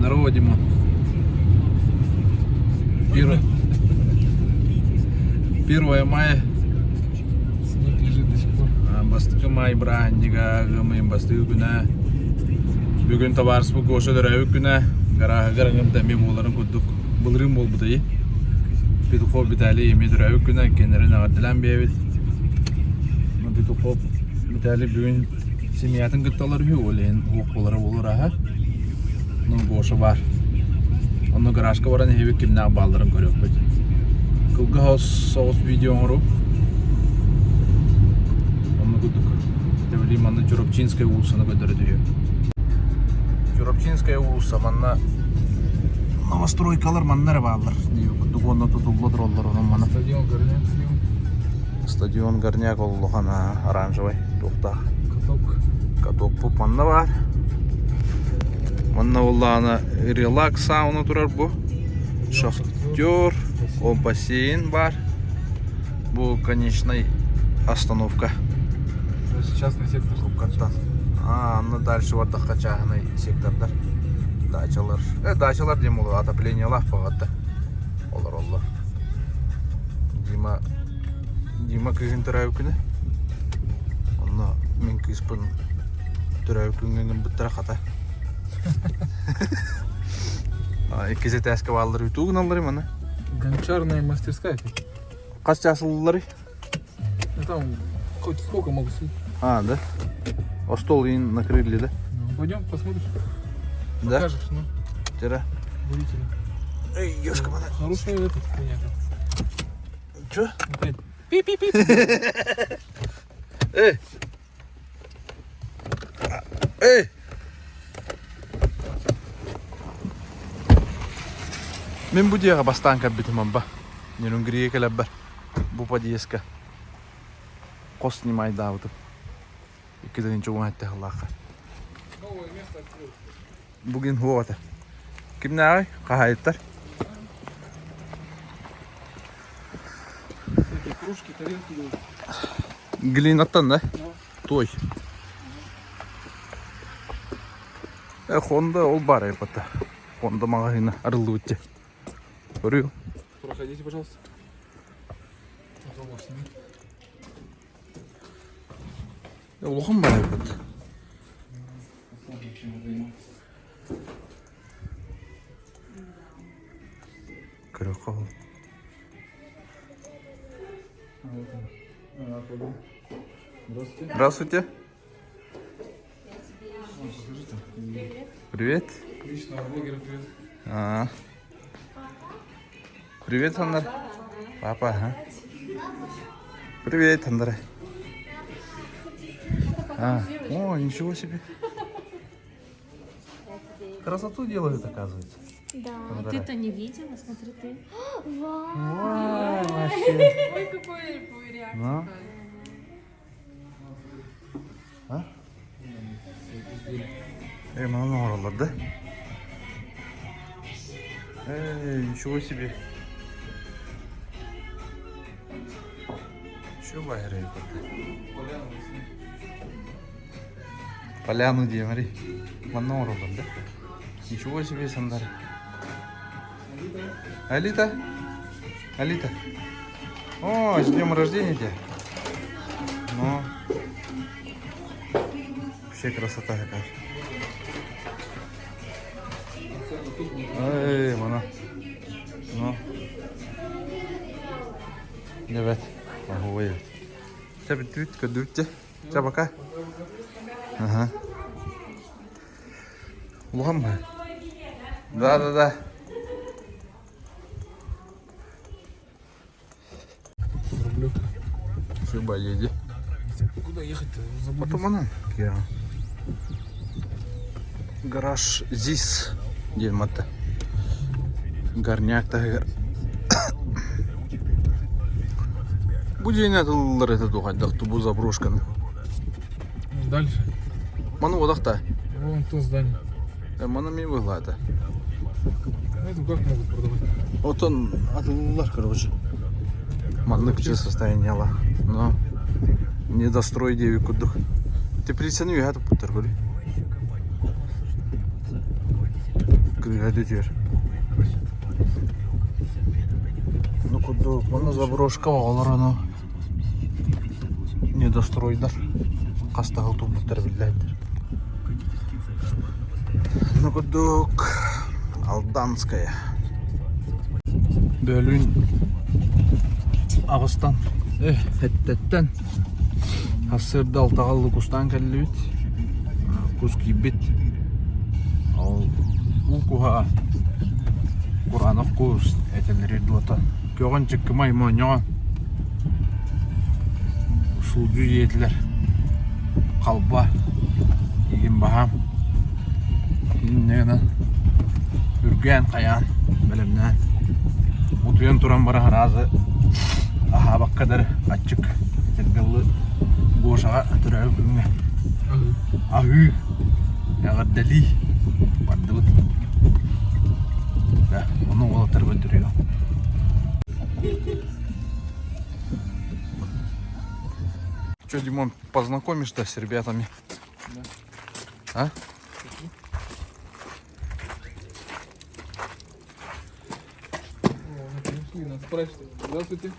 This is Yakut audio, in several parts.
Здорово, Дима. Первое, 1 мая. Снег лежит до сих пор. Бастакы маай бырааһынньыга, ыам бастакы күнэ. Бүгүн табаарыспыт Гоша төрөөбүт күнэ. Гарааһыгар ыҥырда эмиэ буоларын курдук былырыын буолбута ий. Петухов Виталий эмиэ төрөөбүт күнэ, кинилэрин эҕэрдэлээн биэбит. Петухов Виталий бүгүн семьятын кытталар үһү, ол иһин уох буолара буолар аһа. Ну, Гоша баар. Онно гаражка баран иһэбит кимнээх баалларын көрүөхпүт. Кылгас соҕус видео оҥору. Онно курдук. Тэбили манна Чурапчинская уулуссаны көрдөрө түһүө. Чурапчинская уулусса манна новостройкалар манна эрэ бааллар. Курдук уонна тутулла тураллар онон мана. Стадион Горняк съем. Стадион Горняк ол улахан оранжевый туохтаах. Каток. Каток манна баар. Манна буоллаҕына релакс сауна турар бу. Шахтер, о бассейн баар. Бу конечный остановка. Частный сектор. Трубкаттан. А, анны дальше бардахха чааһынай сектордар. Дачалар. Э, дачалар диэн буолуо, отоплениелаах баҕатта. Олороллор. Дима Дима кыыһын төрөөбүт күнэ. Онно мин кыыспын төрөөбүт күҥҥэ гыммыттара хата. Иккис этээскэ бааллар үтүү гыналлар маны. Гончарная мастерская. Хас чаас ыллыларый? Ну там хоть сколько могу съесть. А, да? А стол и накрыли, да? Ну, пойдем посмотришь. Да? Покажешь, ну. Вчера. Водителя. Эй, ёшка, мана. Хорошая этот хуйня там. Чё? Опять. Пип-пип-пип. Эй! Эй! Мин бу дьиэҕэ бастаан кэлбитим амба. Нерюнгригэ кэлэрбэр бу подъездка хос снимайдаабытым. 2017 сыллаахха. Новое место открыл. Бүгүн суох этэ. Кимнээҕий? Хаһаайыттар. Всякие кружки, тарелки делают. Глинаттан да? Ну. Той. Э, Honda ол баар эбит Honda маҕаһыына арыллыбыт дьэ. Көрүө. Проходите, пожалуйста. Улахан баар эбит. Көрүөххэ ол. Здравствуйте. Здравствуйте. Привет. Личного блогера привет. А. Привет, Андар. Папа, ага. Привет, Андре. А, о, ничего себе. Красоту делают, оказывается. Да. Андре. Ты-то не видела, смотри ты. Вау. Вау, вообще. Ой, какой реакция. Ну. А? Эй, манан оҥороллор да? Эй, ничего себе. Что байрай Поляну дии, смотри. Манна оҥороллор да? Ничего себе, Сандара. Алита? Алита? О, с днем рождения тебя. Ну, вообще красота какая. Эй, мана. Ну. Дебет. Ой. Чэ бүттүбүт, көрдүбүт дьэ. Чэ пока. Ага. Улахан ба? Да, да, да. Рублевка. Шуба едет. Куда ехать-то? Забыл. Потом она. Гараж ЗИС диэн матта. Горняк таһыгар. Бу дьиэни атыллар этэ туохайдах бу заброшканы. Дальше. Маны одахта. Вон то здание. Маны мен быһлаата. Это как могут продавать? Отон атыллар, короче. Маннык же состояниела. Но недострой диэби курдук. Теплицаны үһэ туппуттар көрүй. Кыыһа түтүөр. Ну курдук, манна заброшка оҕолор ону недостройдар хас да сыл турбуттара биллээттэр. Ну курдук Алданская. Бөлүүн аҕыстан, эттэттэн сарсыарда алтаҕа ыллы кустаан кэллибит. Кус киирбит. Ол уу куһа кураанах кус этэллэрир дуота. Көҕөн чыккымай моонньоҕон суулдьу диэтилэр. Халба игин баһаам. Инньэ гынан үргээн хайаан бэлэмнээн утуйан туран баран араазы аһаабакка да эрэ аччык этэргэ Гошаҕа төрөөбүт күҥҥэ аһыы эҕэрдэлии бардыбыт. Да, ону уолаттар көрдөрүөм. Что, Димон, познакомишь-то с ребятами? Да. А? О, мы пришли, нас спрашивают. Здравствуйте.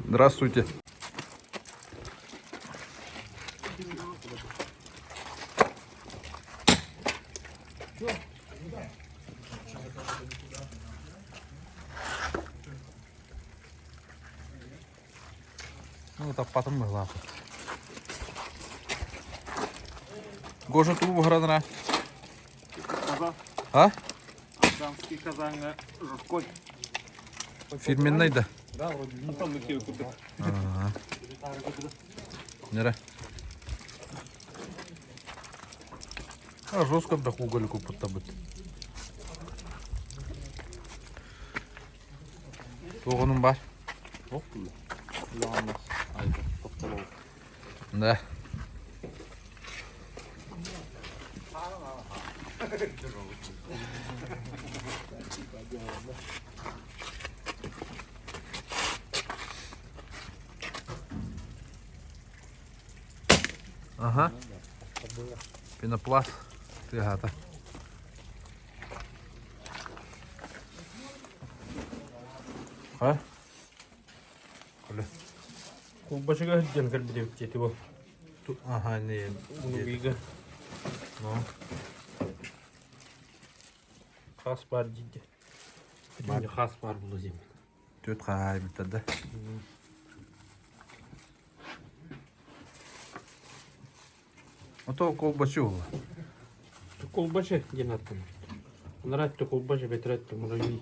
Здравствуйте. Ну, таппатым быһылаах. Гоша тугу буһаранара? Каза. А? Алданский казаҥҥа жорсткой. Фирменный да? Да, вроде видно. Там киви купил. Ага. Нere? А жестко да уголь купуттабыт. Туоҕунум бар? Да. Ага. Пенопласт тыаһаата. А? Коля. Кулбачыга сылдьан кэлбит эбит бу. Ага, не. Унубига. Ну. Хас бар диде. Хас бар булу дим. Түөрт хаһаайбыттар да. Ото колбачы буолла. Колбачы диэн аттым. Нрать колбачы бетрет муравей.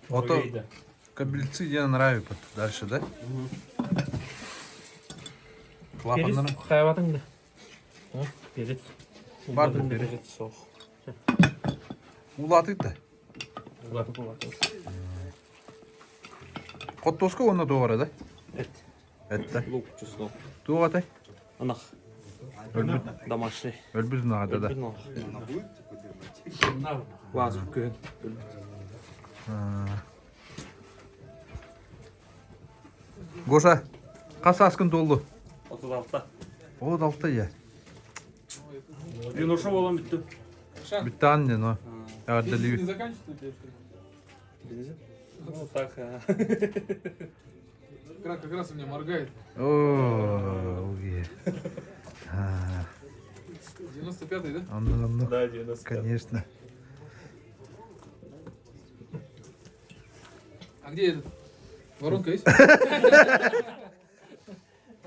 Ото кабельцы диэн нравится дальше, да? Клапаннары. Перец хайабатың да. Перец. Бар да перец. Перец сох. Улаатык да. Улаатык улаатык. Хоттуоска уонна туох эрэ да? Эт. Эттэ. Лук, чеснок. Туох этэй? Ынах. Өлбүт. Домашний. Өлбүт ынаҕа да. Өлбүт ынах. Лазып күн. Гоша, хас сааскын туоллу? 36. 36 я. Юноша болан бүттүм. Бүттэ анне, но. Бензин не Эҕэрдэлиибит. заканчивается у тебя, что ли? Бензин? Ну так. Как раз у меня моргает. О, уе. 95-й, да? Онно, онно. Да, 95. Конечно. А где этот? Воронка есть? А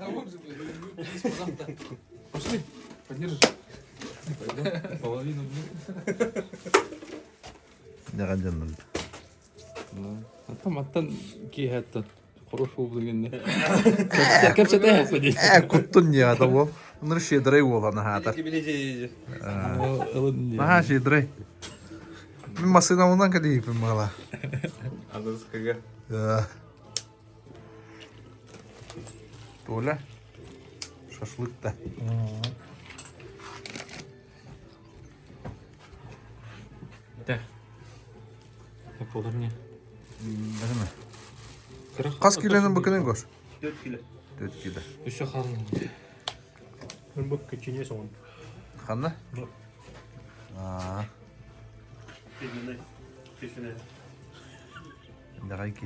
вот же, блядь, есть, пожалуйста. Пошли, поддержишь. Половину. Дьаҕан Там аттан киэһэттэн хорош буолбут гэннэ. Кэпсэтэ дии. Э, куттун не того. Ну, щедрый уола наһаатар. Наһаа щедрый. Мин массыынабынан кэлииппин баҕала. Аныскыга. Толя, шашлык-то. Да. Буолар не. Хас киилэнэн быкынын Гош? 4 кило. 4 кило. Өссө хаалла. Бу кечине соң. Ханна? Аа, давай ки.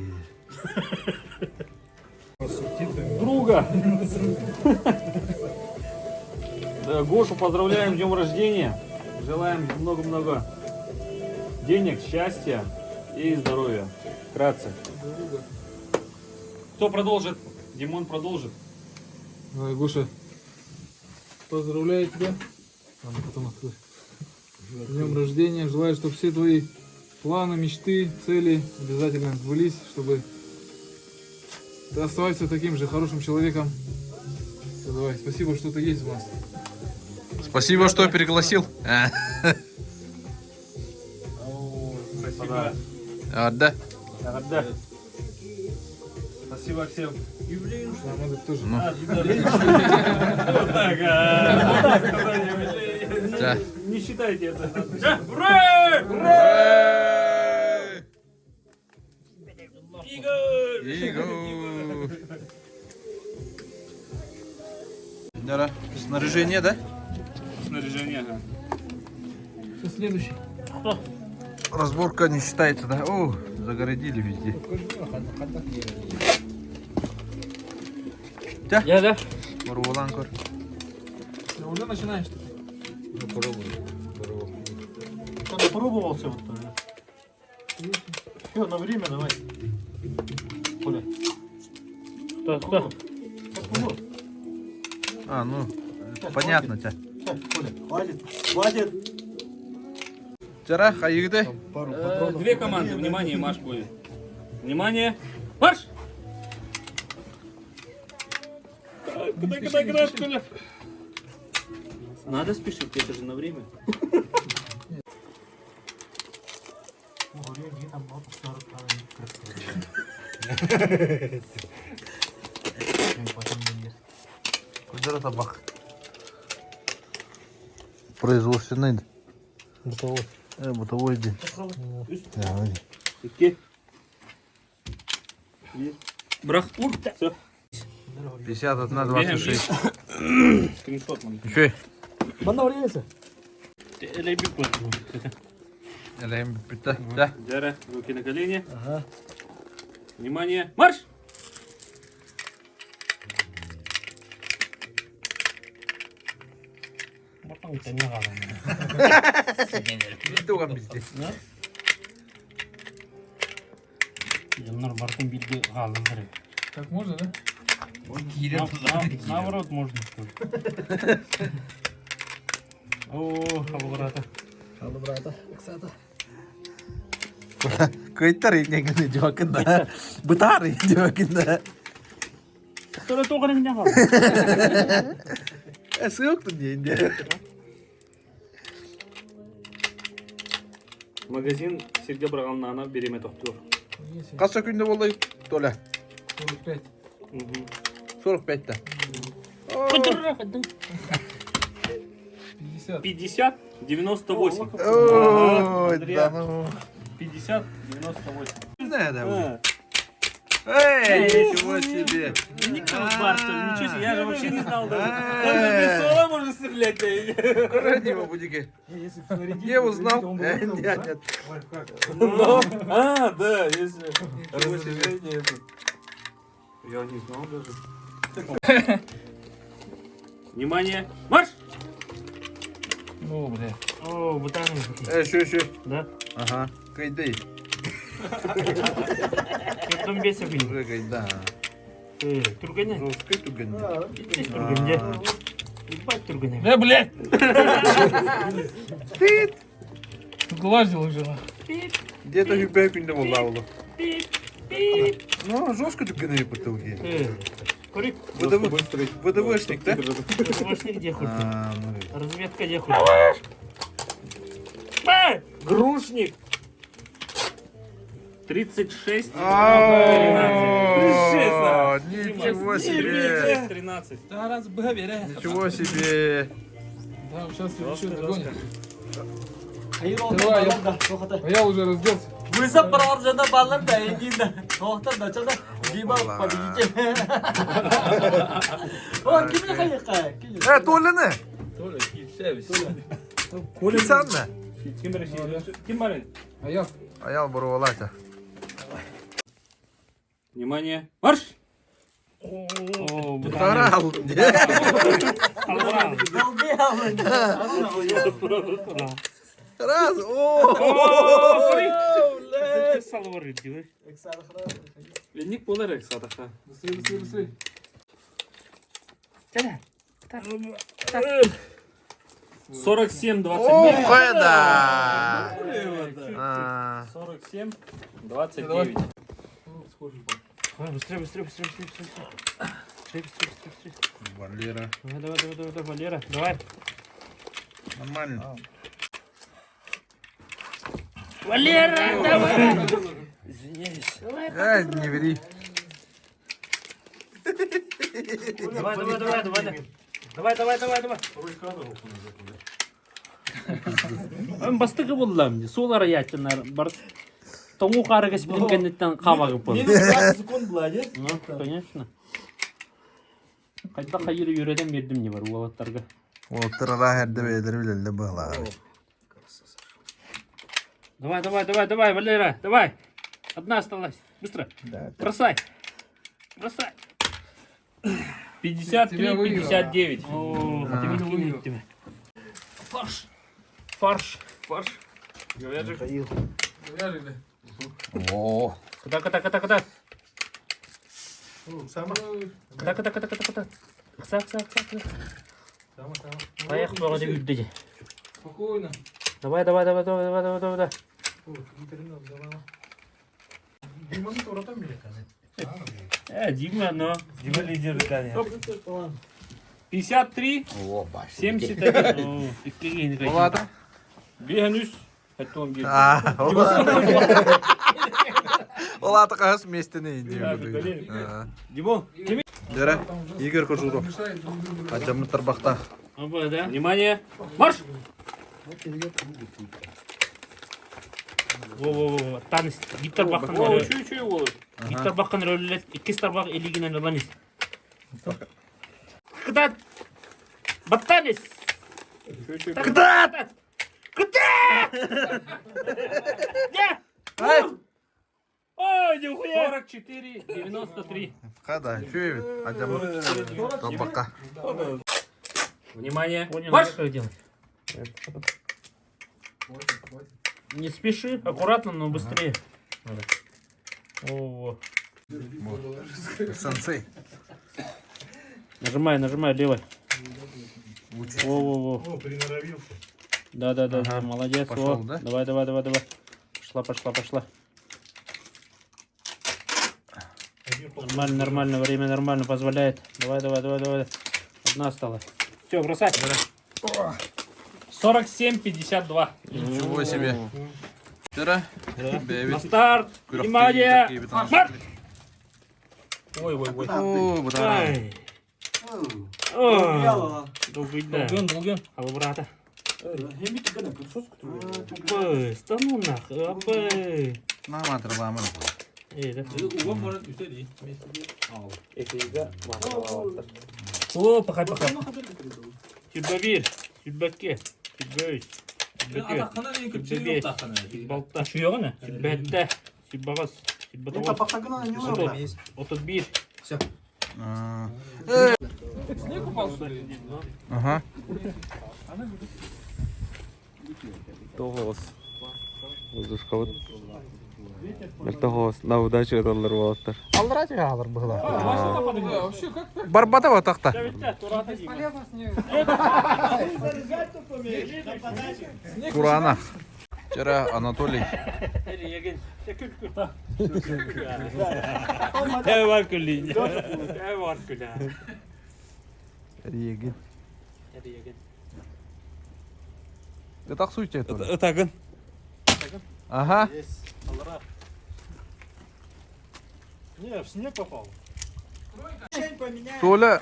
Друга! Да, Гошу поздравляем с днем рождения. Желаем много-много денег, счастья и здоровья. Вкратце. Кто продолжит? Димон продолжит. Давай, Гоша, поздравляю тебя. Ладно, потом открою. С днем рождения. Желаю, чтобы все твои планы, мечты, цели обязательно сбылись, чтобы ты оставался таким же хорошим человеком. Все, давай. Спасибо, что ты есть у нас. Спасибо, что пригласил. Спасибо. А, да. Да. Спасибо всем. Да, мы тут тоже. Ну. Вот так, а. Вот так сказали. Да. Не считайте это. Да, Ура! Игорь! Игорь. Дара, снаряжение, да? Снаряжение, ага. Все, следующий. Разборка не считается, да? О, загородили везде. Я, да? Барволан көр. Ты уже начинаешь? что ли? Пробовался вот тоже. Все, на время давай. Коля. Кто, кто? А, ну, понятно тебя. Коля, хватит, хватит. Тара, хайыгды. Две команды. Внимание, марш будет. Внимание, марш! Куда, куда, куда, куда? Надо спешить, это же на время. Кудара табак. Производственный. Бытовой. Бытовой день. Икки. Бирах. Все. 51, 26. Скриншот нам. Еще. Банда варился. Да. Дяра, руки на колени. Ага. Внимание, марш! Туган бизде. Так можно, да? Наоборот можно. О, халбрата. Кыйтар инегин жакында. Бытар жакында. Тола тоғаны меня хал. Сыок деньги. Магазин Сергей Брагалнана береме тоқтур. Каса күндө болду Толя? 45. 45 та. 50. 50, 98. Ой, Андрей. да ну. 50, 98. Не знаю, да. Эй, ничего себе. Бар, что ли? Ничего себе, я же вообще не знал даже. Э. Там же без ствола можно стрелять. Дима Будики. Не узнал. Нет, нет. А, да, если разрешение это. Я не знал даже. Внимание, марш! Ну, бля. О, бутаны. Еще, еще. Да? Ага. Кайдай. Потом бесер бин. Уже кайда. Тургене. Жесткий туган. Тургене. Ебать тургене. Да, блядь! Сглазил уже. Где-то хүбэ күндө болду ауылы. Ну, жестко туган потолки. Курик. ВДВшник, да? Вошли где хуй. А, ну. Разведка где хуй. Грушник! 36, О, Ничего себе! 36, 13. Да, раз Ничего себе! Да, сейчас еще догонит. Давай, я, а я уже разделся. Вызов продолжена баллар да едино. Тоқтар да чада Дима победитель. О, ким хайыққа? Э, Толяны! Толя, килсәбез. Килсәнме? Ким Ким бар Аял. Аял буруолата. Внимание, марш! Тарал. Раз. О! Ленник болар садака. Быстрее, быстрее, быстрее. 47 Ох, 29. да! А, 47 29. Давай, быстрее, быстрее, быстрее, быстрее, быстрее. Быстрее, быстрее, быстрее, быстрее. Валера. Давай, давай, давай, давай, давай, Валера, давай. Нормально. Валера, давай! Эй, не ври. Давай, давай, давай, давай. Давай, давай, давай, давай. Эн бастыгы буллам. Сулар ятынар бар. Тоңу карыгы спидин кеннеттен кабагы был. Минус 20 секунд была, нет? Ну, конечно. Кайда кайыр үйрәден бердим не бар уалаттарга. Отырара хәрдә бәйләр биләлле бала. Давай, давай, давай, давай, Валера, давай. Одна осталась. Быстро. Бросай. Бросай. 53 Тебя выиграл. 59. О, А. ты выиграл тебя. Фарш. Фарш. Фарш. Говяжий. Говяжий, да. О, Куда, куда, куда, куда? Сама. Куда, куда, куда, куда, куда? Кса, кса, кса, кса. Сама, сама. Поехали, вроде үрдеде. Спокойно. Давай, давай, давай, давай, давай, давай, давай. Э, Дима, но. Дима лидер, конечно. 53 о, баш. 71. Булата. Бегенүс. Хаттон бир. А, Улата кас местене иди. Димон. Дера, Игорь Кожуров. Ажамы тарбакта. Оба, да? Внимание. Марш! Во-во-во, таныс. Гитар баккан. О, чуй чуй болот. Гитар баккан рөллет, икки тарбак элигинен ыланис. Кыдат! Баттанис! Чуй чуй. Кыдат! Кыдат! Я! Ай! Ой, нихуя! 44 93. Када, чуй, ажамы тарбакка. Внимание. Понял, Марш! как делать. Не спеши, аккуратно, но быстрее. Надо. О, Сенсей. Нажимай, нажимай левой. Во-во-во. О, приноровился. Да, да, да, да, молодец. Пошел, О, да? Давай, давай, давай, давай. Пошла, пошла, пошла. Нормально, нормально, время нормально позволяет. Давай, давай, давай, давай. Одна осталась. Все, бросай. 47 52. Ничего себе. Дера, На бэби. старт! Внимание! Марш! Ой, ой, ой. О, бутара. Ай. О, Долго да. Долган, долган. Алло, брата. Абы, да ну нахуй, абы. Наматыр ламыр. Эй, да. Угон может үтеді. О, пахай, пахай. Сүрбәбир, сүрбәкке, сүрбәйс, сүрбәкке, сүрбалта, сүрбәттә, сүрбагас, сүрбәтогыз, 31. Снег упал, что ли? Ага. Тоғыз. Воздушка вот. Тоғыз. На удачу эталар болаттар. Алдыра алыр бұғыла. Да, вообще как так? Барбата вот тақта. Бесполезно снег. Курана. Вчера Анатолий. Э, бар күлі. Э, бар күлі. Регин. Ты так суть это. Ытагын. Ага. Не, в снег попал. Толя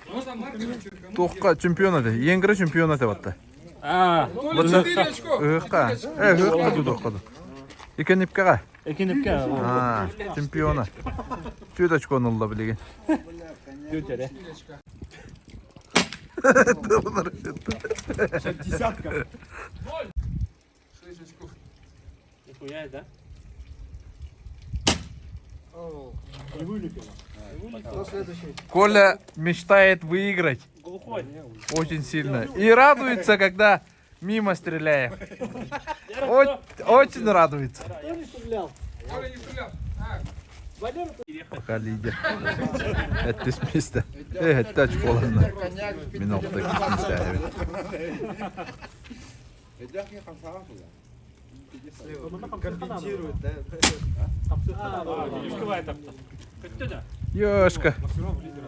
тоққа чемпион еді. Ең чемпион еді батты. А, Толя, 4 очко. Ыққа. Э, ыққа туды оққады. Екен ипкаға. Экинипке. А, чемпиона. Түөрт очкону ылла билигин. Түөрт Десятка. 6 очков. Нихуя, да? Не вылетело. Кто следующий? Коля мечтает выиграть Глухой. очень сильно. И радуется, когда мимо стреляем. Очень радуется. Кто не стрелял? Коля не стрелял. А, Валера, Пока лидер. Это с места. Это очколарына. Мин алта миэстэ компенсирует, да? Ёшка.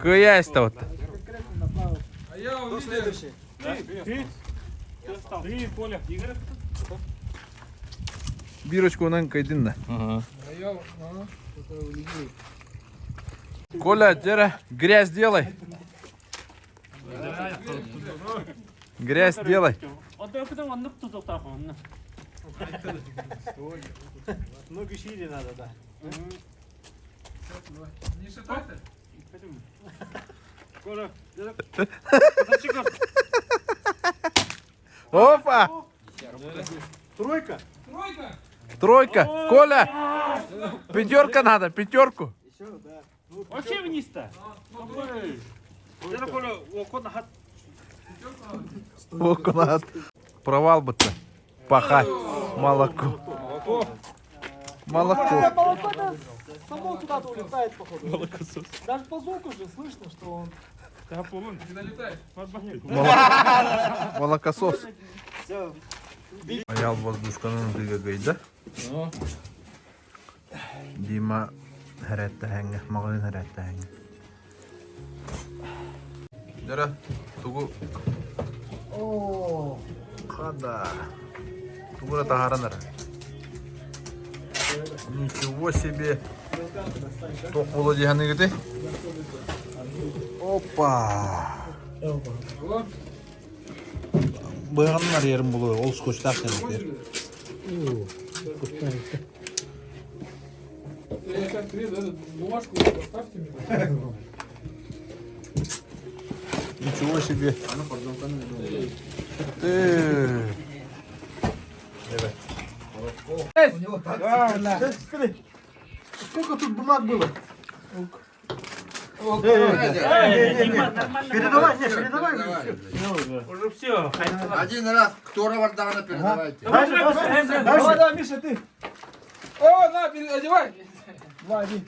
Кыясь-то вот. Конкретно направо. а я Кто увидел. следующий? Ты? Ты, Коля. Игорь? Бирочку онан кайдынна. А я, а, это лидер. Коля, Дера, грязь делай. Грязь делай. Оннук тутуктаах онно. Ноги шире надо, да. Не шатайся. Коля, Опа! Тройка. Тройка. Тройка! Коля! Пятерка надо, пятерку. Еще, да. Вообще вниз-то. Коля, окон хат. Около. Провал бы-то. Пахать. Молоко. Молоко. Молоко-то само куда-то улетает, походу. Молокосос. Даже по звуку же слышно, что он... Не налетай. Молокосос. Все. Аял воздушканын дыгагайда. Дима хәрәттәһәңгә, мағын хәрәттәһәңгә. Дөрә, тугу. О, хада. Тугура таһаранар. Ничего себе. Тох була дигәне гите. Опа. Быганнар ерим булу, ол скотчтак демек. Я сейчас приеду, этот, бумажку поставьте мне. Ничего себе. Ты. Сколько тут бумаг было? Передавай, не, передавай. Уже все. Один раз, кто Вардана передавайте. Давай, давай, Миша, ты. О, на, одевай. Два, один.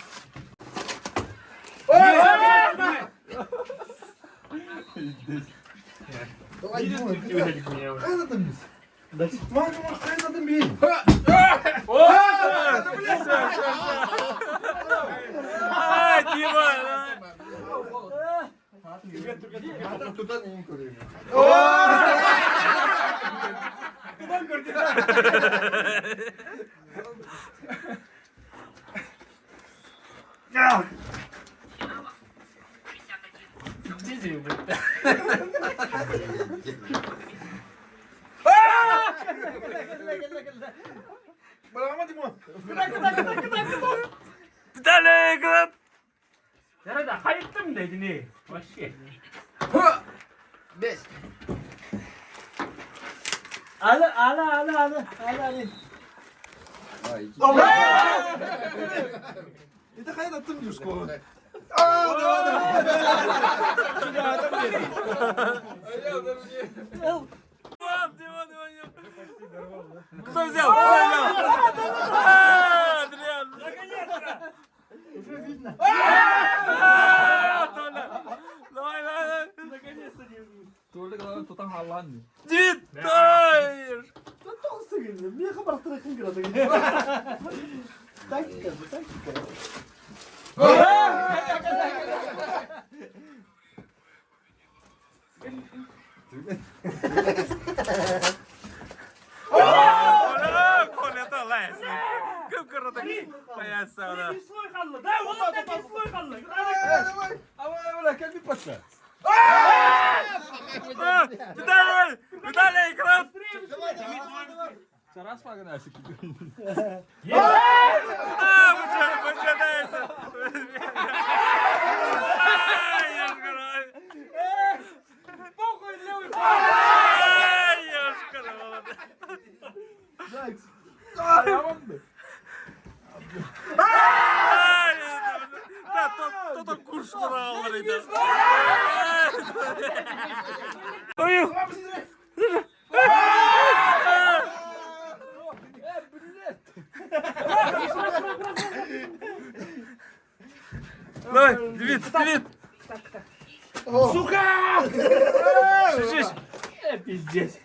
Туда не көрейін. Nerede? Hayıttım dedi ne? Вообще. Бес. Алы, алы, алы, алы, алы, алы. Это хайда тым дюшко. А я даже не... Кто взял? Кто взял? А, Адриан! Наконец-то! Уже видно. Толя! Давай, давай, давай! Наконец-то не Толя, главное, тутан Голландии. Дитаешь! Меха барахтырахын кырады. Тактика же, тактика. Коля, лайс. Кім көрді? Поясса. Слой қалды. Да, вот это слой қалды. Виталий, Виталий, экран. Давай, давай, давай. Давай, Давид, Давид! Сука! Шишиш! Пиздец.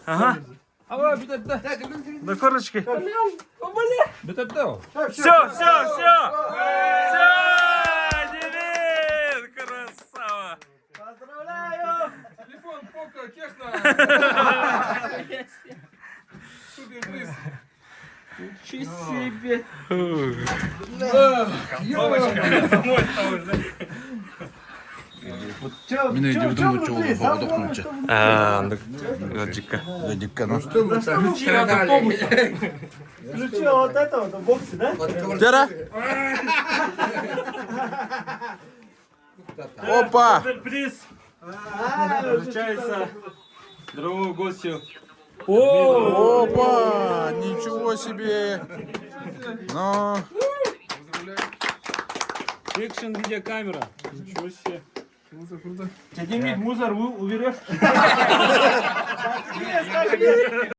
Ага. На корочке. Все, все, все! Все! Давид! Красава! Поздравляю! Телефон Поко Техно. Супер приз. Ничего себе! Мин өйдүүбүн нуучча оҕотох нуучча. А, Гаджика. Дикка Что вы там Ключи от автобуса. Ключи от этого, до бокса, да? Тера. Опа! Приз А, вручается дорогому гостю. Опа! Ничего себе! Ну, Экшн видеокамера. Ничего себе. Круто, круто. Демид, мусор уберешь?